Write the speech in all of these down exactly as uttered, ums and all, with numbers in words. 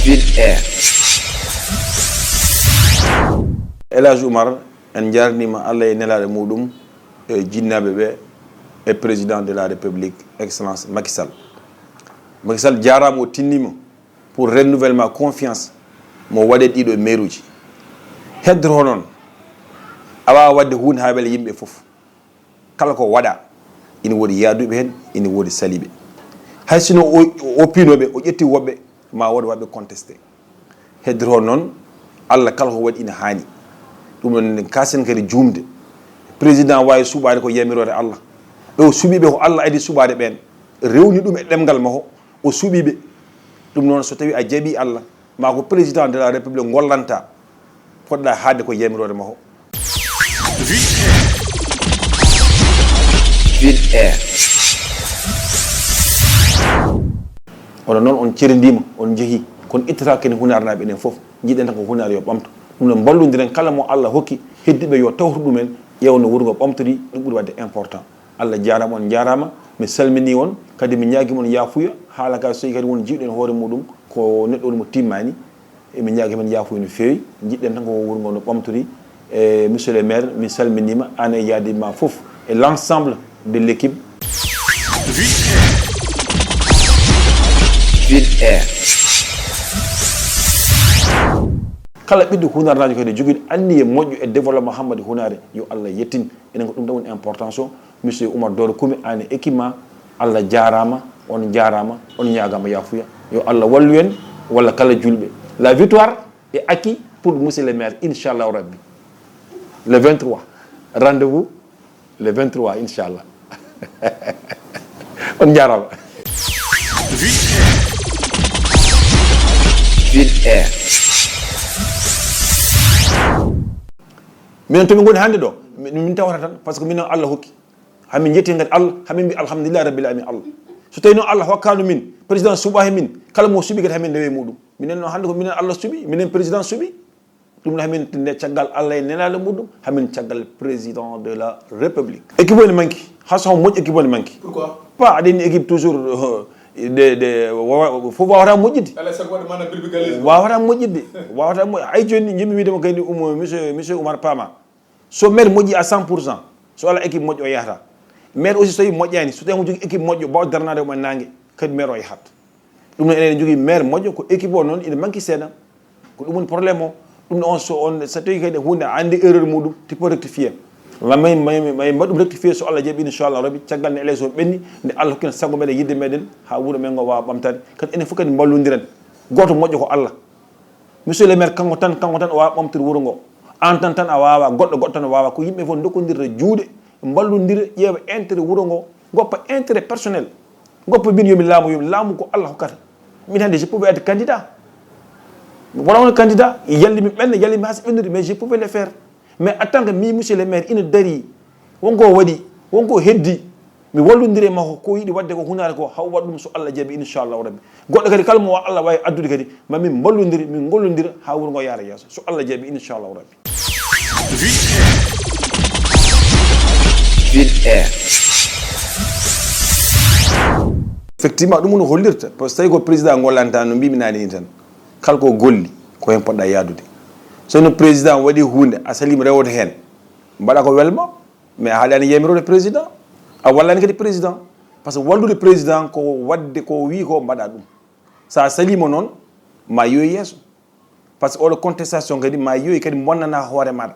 Vite Air. El Hadj Oumar, en njaarniima Allah e nelaaɗo muɗum, e jinnaaɓe ɓe, e Président de la République, Excellence Macky Sall. Macky Sall jaaraama, o tinniima pour renouvellement confiance mo waɗe ɗiɗo mairuuji. Heddoro noon, a waawaa waɗde huunde haa wela yimɓe fof. Kala ko waɗa, ina woodi yaaduɓe heen, ina woodi saliiɓe. Hay sinno o, o piinooɓe, o ƴetti woɓɓe, ma wood waɗɓe contesté. Heddoro noon, Allah kala ko waɗi ina haani. Ɗum noon, en kaasen kadi juumde. Président waawi suɓaade ko yamiroore Allah. Ɓe o suɓi ɓe ko Allah adii suɓaade ɓeen. Rewni ɗum e ɗemngal makko, o suɓi ɓe. Ɗum noon, so tawii a jaɓii Allah, ma ko Président de la République ngollanta, poɗɗa haade ko yamiroore makko. Vite Air. Onon noon on cerendiima, on njehii, kono ittata kene hunaarnaaɓe enen fof. Njiɗen tan ko hunaare yo ɓamto. Ɗum noon mballondiren kala mo Allah hokki heddiɓe yo tawtu ɗumen, ƴeewa no wuro ngo ɓamtori, ɗum ɓuri waɗde important. Allah jaaraama, on njaaraama. Mi salminii on, kadi mi ñaagii mon yaafuya. Haala ka so tawii kadi won jiiɗo heen hoore muɗum ko neɗɗo woni mo timmaani. Emin ñaagii men yaafuya no feewi. Njiɗɗen tan ko wuro ngo no ɓamtori. E monsieur le maire, mi salminiima, aan e yaadiima fof, et l'ensemble de l'équipe. Vite Air. Kala ɓiɗɗo hunaarnaajo kadi jogiiɗo anniye moƴƴo e développement Hammadi Hunaare, yo Allah yettin. Enen ko ɗum tan woni importance o. Monsieur Oumar Doro Kumi, aan e équipe ma, Allah jaaraama, on njaaraama, on ñaagaama yaafuya. Yo Allah wallu en, walla kala juulɓe. La victoire est acquis pour monsieur le maire, inchallahu rabbi. Le vingt-trois, rendez-vous le vingt-trois, inchallah. On njaaraama. Vite Air. Minen to min ngoni hannde ɗo, min, min tawata tan, parce que minen Allah hokki. Hamin njetti kadi Allah, hamin mbi alhamdulillahi rabbil alamin Allah. So tawi noon Allah hokkano min, président suɓaki min, kala mo suɓi kadi hamin ndewe muɗum. Minen noon hannde ko minen Allah suɓi, minen président suɓi. Ɗum noon hamin nde caggal Allah e nelaaɗo muɗum, hamin caggal président de la République. Équipe o ene manki, hay so moƴƴo équipe o ene manki. Pourquoi? Pas aɗa andi équipe toujours, euh, de, de, wa-, wa-, fof wawata moƴƴude. Alay sago waɗa mana bilbi gallis ko. Wawata moƴƴude. Wawata moƴ-, ay joni jimmi wiide mo kadi Oumar, monsieur, monsieur Oumar Pama. So maire moƴƴi à cent pour cent, so alaa équipe moƴƴo o yahata. Maire aussi so tawi moƴƴani, so tawi mo jogii équipe moƴƴo, mbawa daranaade mo e naange, kadi maire o yahat. Ɗum noon enen jogii maire moƴƴo, ko équipe o noon ina manki seeɗa. Ko ɗum woni problème o. Ɗum noon on so on, so tawi kadi huunde a andi erreur muɗum, tu peux rectifier. La may, may, may mbaɗ ɗum rectifier so Allah jaɓi, inchallah rabbi, caggal nde élection ɓenni, nde Allah hokkina sago meɗen yidde meɗen, haa wuro men ngo wawa ɓamtade. Kadi enen fof kadi mballodiren. Gooto moƴƴo ko Allah. Monsieur le maire, kanko tan, kanko tan o wawa ɓamtude wuro ngo. An tan, tan a wawa, goɗɗo, goɗɗo tan o wawa. Ko yimɓe fof dokkodirta juuɗe, mballodira, ƴeewa intérêt wuro ngo, goppa intérêt personnel. Goppa mbin yomi laamu, yomi laamu ko Allah hokkata. Min hannde, je pouvais être candidat. Mi wona won candidat, yalli mi ɓenna, yalli mi has ɓennude, mais je pouvais le faire. Mais en tant que mi, monsieur le maire, ina darii, wonko waɗi, wonko heddi, mi wallodira e makko, ko yiɗi waɗde ko hunaare ko, haw waɗ ɗum so Allah jaɓi, inchallahu rabbi. Goɗɗo kadi, kala mo Allah wawi addude kadi, ma min mballodira, min ngollodira, haa wuro ngo yaara yeeso, so Allah jaɓi, inchallahu rabbi. Vite Air. Effectivement, ɗum no hollirta, parce que tawi ko président gollanta no mbimi nani ni tan, kala ko golli, ko heen poɗɗa yaadude. So no président waɗi huunde, a salima rewoto heen, mbaɗa ko welma, mais a haalani yamiroore président, a wallani kadi président. Parce que wallude président ko waɗde ko wi ko mbaɗa ɗum. Sa salima noon, ma yowi yeeso. Parce que oɗo contestation kadi ma yowi kadi bonnana hoore maɗa.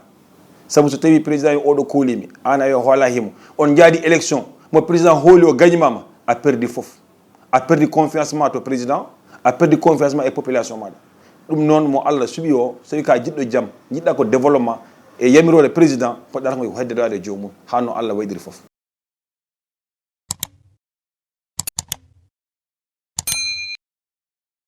Sabu so tawi président yo oɗo koolimi, an a yo hoolahimo, on jaadi élection, mo président hooli o gañimama, a perdi fof. A perdi confiance ma to président, a perdi confiance ma e population maɗa. Ɗum noon mo Allah suɓi o, so tawi ka jiɗɗo jam, jiɗɗa ko développement e yamiroore président, poɗɗata ko heddodaade e joomum, haa no Allah wayɗiri fof.